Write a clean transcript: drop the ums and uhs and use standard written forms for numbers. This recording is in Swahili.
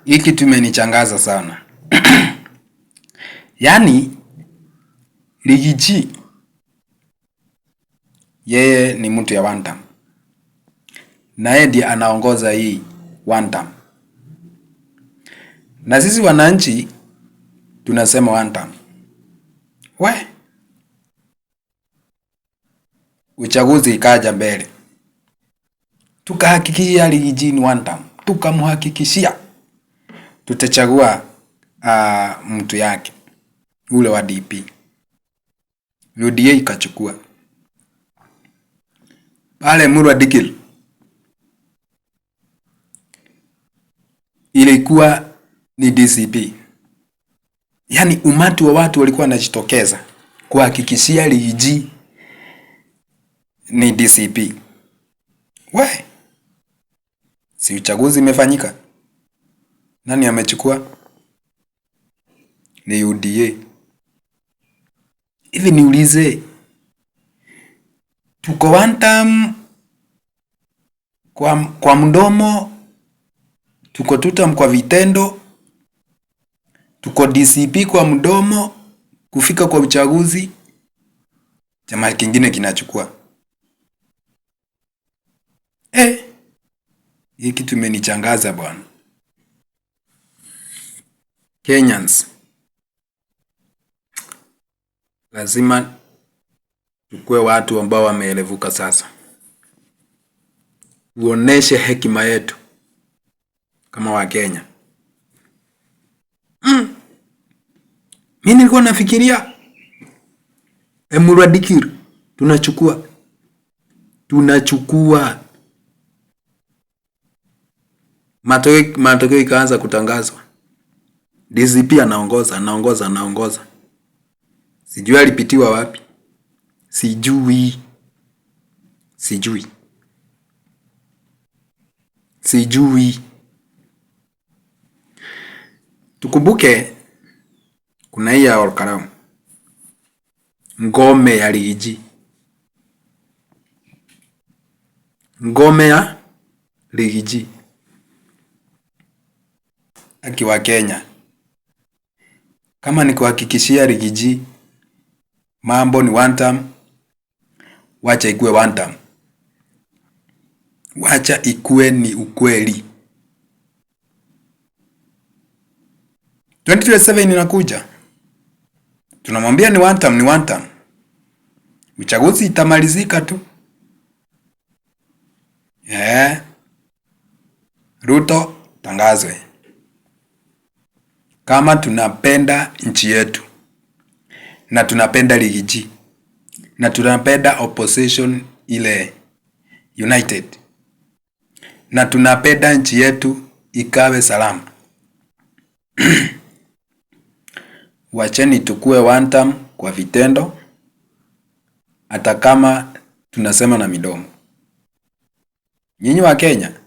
Hii kitu imenichangaza sana. Yaani Riggy G yeye ni mtu ya one term. Na yeye ndiye anaongoza hii one term. Na sisi wananchi tunasema one term. We, uchaguzi ikaja mbele, tukahakikishia Riggy G ni one term, tukamhakikishia tutachagua mtu yake ule wa DP. UDA ikachukua pale Murwa Dikil, ilikuwa ni DCP. Yaani umati wa watu walikuwa wanajitokeza kuhakikishia Riggy G ni DCP. We, si uchaguzi imefanyika? Nani amechukua? Ni UDA. Hivi niulize, tuko one term kwa mdomo, tuko two term kwa vitendo, tuko DCP kwa mdomo, kufika kwa uchaguzi chama kingine kinachukua. Hii kitu imenichangaza bwana. Kenyans lazima tukue watu ambao wameelevuka sasa, uoneshe hekima yetu kama Wakenya. Mimi nilikuwa nafikiria Emurua Dikirr tunachukua matokeo ikaanza kutangazwa. DCP anaongoza, anaongoza, anaongoza. Sijui alipitiwa wapi. Sijui. Sijui. Sijui. Tukumbuke kuna hii ya Olkalau, ngome ya Riggy G. Ngome ya Riggy G. Haki wa Kenya. Kama ni kuhakikishia Riggy G mambo ni one term, wacha ikue one term. Wacha ikue ni ukweli. 2027 inakuja. Tunamwambia ni one term, ni one term. Uchaguzi itamalizika tu. Ruto tangazwe. Kama tunapenda nchi yetu na tunapenda Riggy G na tunapenda opposition ile united na tunapenda nchi yetu ikawe salama, wacheni tukue one term kwa vitendo, hata kama tunasema na midomo. Nyinyi wa Kenya,